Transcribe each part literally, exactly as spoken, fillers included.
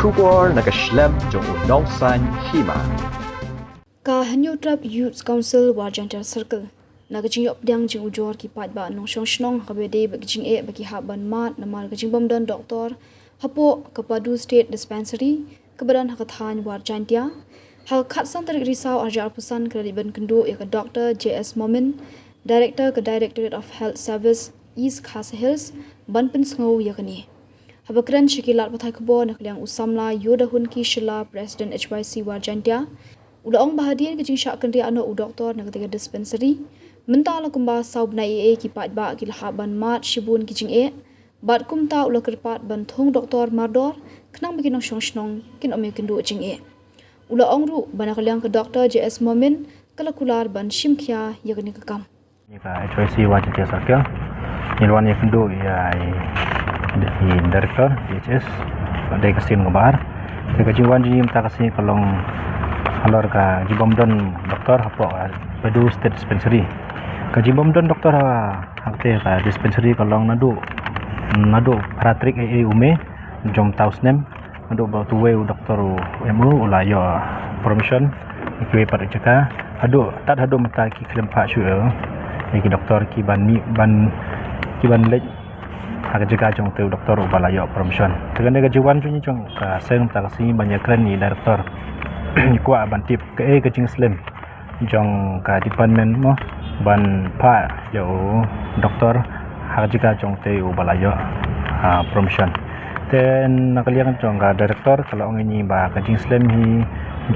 Khubor na ka shlem jong u Nongsaiñ Hima. Ka Hynñiewtrep Youth Council War Jaintia Circle, na ka jingïoh pdiang jingujor ki paidbah nongshong shnong ha kaba ïadei bad ki jingeh ba ki hap ban mad namar ka jingbym don doktor hapoh ka Padu State Dispensary kaba don ha ka thaiñ War Jaintia. Ha ka khatsan tarik Risaw arhajar arphew san ka la leit ban kynduh ïa ka Doktor J S Momin, Director ka Directorate of Health Service East Khasi Hills, ban pynsngew ïa kane. Haba kren sha ki lad pathai khubor na ka liang u samla Yodahunki Shylla, President H Y C War Jaintia, u la ong ba hadien ka jingshah kynriah noh u doktor na katei ka dispensary, mynta la kumba saw bnai ei ei ki paidbah ki la hap ban mad shibun ki jingeh, bad kumta u la kyrpad ban thung doktor mardor khnang ba ki nongshong shnong kin ym ïakynduh jingeh. U la ong ruh ba na ka liang ka Doktor J S Momin ka la kular ban shim khia ïa kane ka kam. Ïa ka H Y C War Jaintia Circle, ngi la wan ïakynduh ïa i, i director D H S, dei ka sien kaba ar. Te ka jingwan jong ngi mynta ka sngi ka long halor ka jingbym don doktor hapoh ka Padu State Dispensary. Ka jingbym don doktor ha, ha katei ka dispensary ka long naduh, naduh phra tarik ei ei u May jong mynta u snem. Haduh ba utu uwei u doktor u M O u la ïoh promotion na kiwei pat ki jaka. Haduh, tad haduh mynta ki khlem phah shuh ïa ki doktor ki ban mih, ban, ki ban leit ha ka jaka jong utei u doktor uba la ïoh promotion. Te kane ka jingwan jong ngi jong ka seng mynta ka sngi ban ïakren ïa i director. Ngi kwah ban tip kaei ka jingslem jong ka department mo, ban phah ïa u doktor ha ka jaka jong utei uba la ïoh, ah, promotion. Te na ka liang jong ka director ka la ong ïa ngi ba ka jingslem hi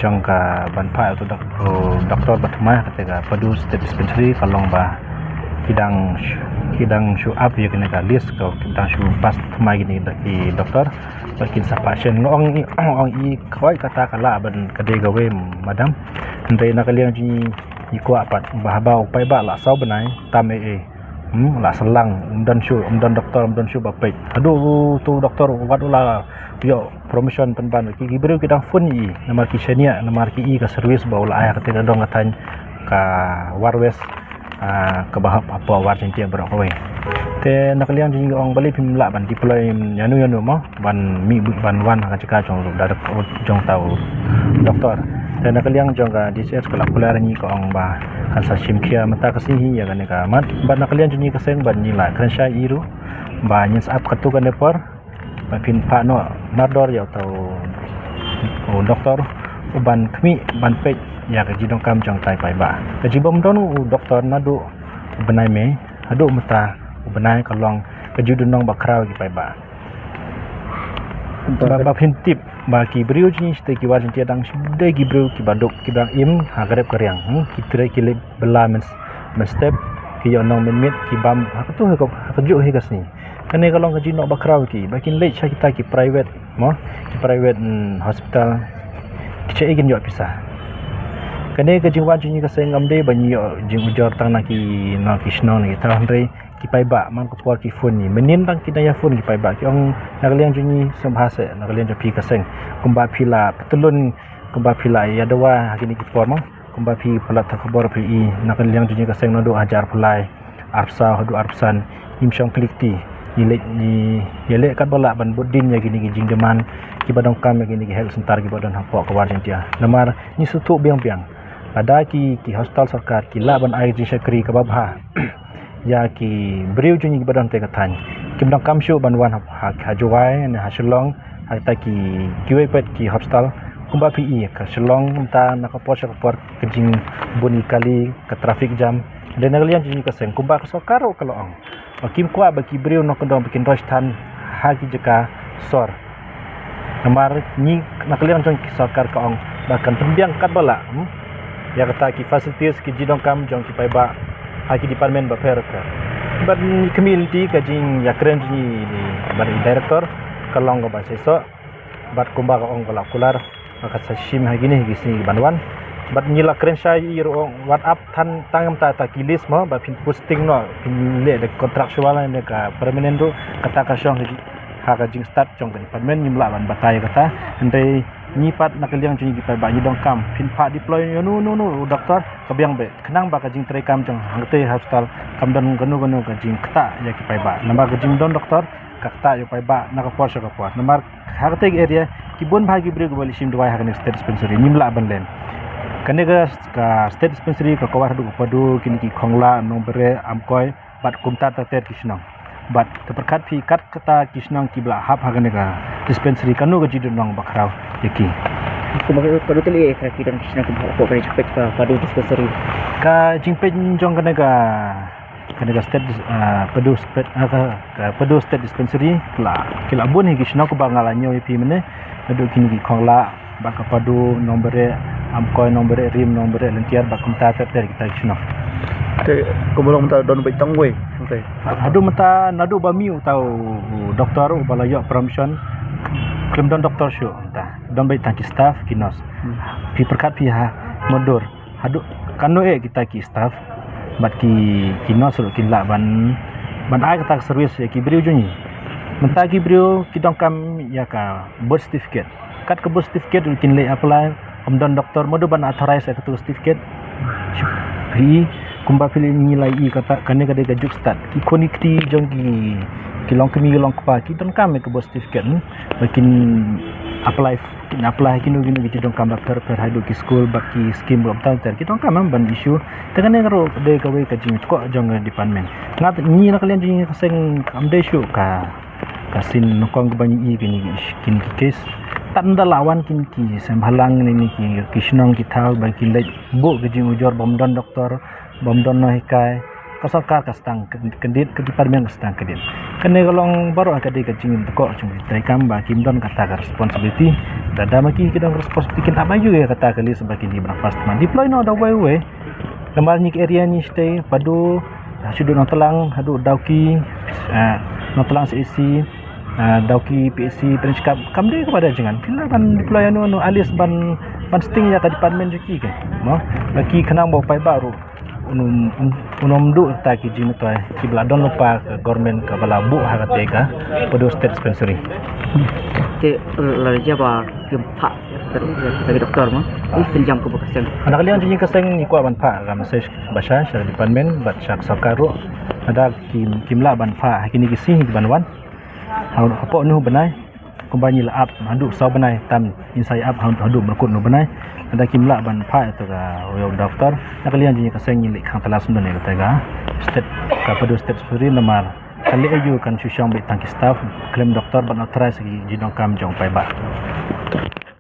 jong ka ban phah ïa utu dok-, u doktor ba thymmai ha katei ka Padu State Dispensary ka long ba ki dang sh-, ki dang shu ap ïa kane ka list, ka ki dang shu pass thymmai kine ki doktor. Ba kin sa phah shen, nga ong i, ong i kawei kata ka lah ban ka dei kawei, madam. Hynrei na ka liang jong ngi, ngi kwah pat ba haba u paidbah la saw bnai tam ei ei, hmm, la syllang, ym don shuh, ym don doktor, ym don shuh ba peit. Haduh utu doktor wat u la ïoh promotion pynban, ki, ki briew ki dang phone ïa i namar ki shaniah, namar ki i ka service ba u la ai ha katei ka dong ka thaiñ ka War West, ah, kaba hap hapoh War Jaintia baroh kawei. Te na ka liang jong ngi ong balei phim lah ban deploy ïano ïano mo, ban mih, ban wan ha ka jaka jong u direct, jong uta u doktor. Te na ka liang jong ka D H S ka la kular ïa ngi, ka ong ba kan sa shim khia mynta ka sngi hi ïa kane ka mat. Bad na ka liang jong ngi ka seng bad ngi la kren shai ïa i ruh ba ngin sa ap katto katne por ba phin phah noh mardor ïa uta u, u doktor u ban khmih ban peit ïa ka jingdonkam jong utai paidbah. Ka jingbym don u doktor naduh u bnai May haduh mynta u bnai ka long ka jingdonnong ba khraw ïa ki paidbah. Ba, ba phin tip ba ki briew jong ngi shatei ki War Jaintia dang shu dei ki briew kiba duk, kiba dang im ha ka rep ka riang, hmm? Ki trei ki leit bylla myn, mynstep, ki ïoh nong mynmiet, ki bam ha kato, ha ka, ha kajuh hi ka sngi. Kane ka long ka jingnoh ba khraw ïa ki, ba kin leit sha kita ki private mo, ki private, mm, hospital, ki sha ei kin ïoh pisa. Kane ka jingwan jong ngi ka seng kam dei ba ngi ïoh jingujor tang na ki, na ki shnong na ki thaw, hynrei ki paidbah man ka por ki phone ïa ngi. Mynnin tang ki dang ïa phone ki paidbah, ki ong na ka liang jong ngi sngewbha seh, na ka liang jong phi ka seng, kumba phi la pyntylun, kumba phi la ïa dawa ha kine ki por mo. Kumba phi palat ha ka khubor phi i, na ka liang jong ngi ka seng naduh hajar arphew lai, arphew saw haduh arphew san, ngim shong klik ti. Ngi leh, ngi, ngi leh katba lah ban bud dien ïa kine ki jingdemand kiba donkam ïa kine ki health center kiba don hapoh ka War Jaintia. Namar ngi sngewthuh biang biang, lada ki, ki hospital sorkar ki lah ban ai jingshakri kaba bha ïa ki briew jong ngi kiba don ha katei ka thaiñ, kim donkam shuh ban wan ha, ha, ha Jowai ne ha Shillong, ha kita ki, kiwei pat ki hospital. Kumba phi i ka Shillong mynta na ka por sha ka por ka jingbun ki kali, ka traffic jam. Dei na ka liang jong ngi ka seng, kumba ka sorkar ruh ka la ong ba kim kwah ba ki briew nongkyndong ba kin roi than ha ki jaka sor. Namar ngi na ka liang jong ki sorkar ka ong ba kan pynbiang katba lah, hmm, ïa kata ki facilities, ki jingdonkam jong ki paidbah ha ki department bapher bapher. Bad ngi khmih lynti ka jingïakren jong ngi bad i director ka long kaba shisha. Bad kumba ka ong ka la kular, ka sa shim ha kine ki sngi ban wan. Bad ngi la kren shai ïa i ruh, wat ap than tang ïa kata ki list mo, ba phin posting noh, phin leh da contractual ne ka permanent ruh, kata ka shong ha ka jingstad jong ka department, ngim lah ban batai kata. Hynrei ngi pat na ka liang jong ngi ki paidbah ngi donkam, phin phah deploy ïano ïano u doktor ka biang beit, khnang ba ka jingtreikam jong hangtei hospital kam don kano kano ka jingktah ïa ki paidbah. Namar ka jingdon doktor ka ktah ïa u paidbah na ka por sha ka por. Namar Ha kata ka area ki bun bha ki briew kiba leit shim dawai ha kane ka state dispensary, ngim lah ban leh. Kane ka, ka state dispensary ka cover haduh ka Padu, kine ki Khongla, Nongbare, Amkoi bad kumta ter ter ki shnong. Bad te pyrkhat phi kat kata ki shnong kiba la hap ha kane ka dispensary, kano ka jingdon nong ba khraw ïa ki. Kumba ka Padu te lei ka ki don ki shnong kiba hap ha kane ka jingpeit ka Padu dispensary. Ka jingpeit jong kane ka, kane ka state, ah, Padu state, ah, ka, ka Padu state dispensary, ki la, ki la bun hi ki shnong kiba nga la ñiew ïa phi mynne. Naduh kine ki Khongla bad ka Padu, Nongbare, Amkoi, Nongbare Rim, Nongbare Lyntiar bad kumta ter ter kita ki shnong. Te kumba long mynta don beit tang wei. Te haduh mynta, naduh ba mih uta u doktor uba la ïoh promotion, khlem don doktor shuh mynta. Don beit tang ki staff, ki nurse. Hmm. Phi pyrkhat phi ha, mutdur. Haduh kano eh kita ki staff bad ki, ki nurse ruh kin lah ban, ban ai kata ka service ïa ki briew jong ngi. Mynta ki briew ki donkam ïa ka birth certificate. Kat ka birth certificate ruh kin leit apply, ym don doktor, mutdur ban authorize ïa katu ka certificate. Phi, kumba phi leh, ngi la ïohi kata, kane ka dei ka juk stad. Ki khun ki kti jong ki, ki longkmie ki longkpa ki donkam ïa ka birth certificate, hmm, ba kin apply, kin apply kino kino ki jingdonkam bapher bapher, haduh ki skul bad ki skim ruh bapher bapher ki donkam, hmm, ban issue. Te kane ka ruh ka dei kawei ka jingthoh jong ka department. Nga, ngi na ka liang jong ngi ka seng kam dei shuh ka, ka sien nyngkong kaba ngi ïohi kine ki, kine ki case. Tad ynda la wan kine ki seng bhalang ne kine ki, ki shnong ki thaw ba kin leit buh ka jingujor, bym don doktor, bym don nonghikai. Ka sorkar ka sdang kyn-, kyndit, ka department ka sdang kyndit. Kane ka long baroh ka dei ka jingthoh jong ki treikam ba kim don kata ka responsibility. Lada ma ki ki don responsibility kin ap aiu ïa kata ka list ba kin dei ban pass thymmai. Deploy noh da uwei uwei. Namar ngi ka area ngi shatei, Padu, shu dei Nongtlang, haduh Dawki, eh, Nongtlang C H C, eh, Dawki P H C, Pynshkap, kam dei kaba da jingngeit. Phi lah ban deploy anu anu, at least ban, ban sting ïa ka department jong ki, mo. Ba ki khnang ba u paidbah ruh un ym, un ym duh kata ki jingmyntoi kiba la don lypa ka government kaba la buh ha kata ka Padu State Dispensary. Te la jia ba kim phah kata ki doktor, mo. Ïa ki jingkam kaba ka seng. Na ka liang jong ngi ka seng ngi kwah ban phah ka message ba sha, sha department bad sha sorkar ruh. Lada kim, kim lah ban phah ha kine ki sngi kiban wan, hapoh une u bnai, kumba ngi la ap haduh saw bnai, tam ngin sa ïa ap haduh, haduh ba kut une u bnai. Lada kim lah ban phah ïa kata ka, ïa u doktor, na ka liang jong ngi ka seng ngi leit khang tala sngewdon ïa kata ka state, ka Padu State Dispensary, namar ka leh aiu kan shu shong beit tang ki staff, khlem doktor ban authorize ki jingdonkam jong u paidbah.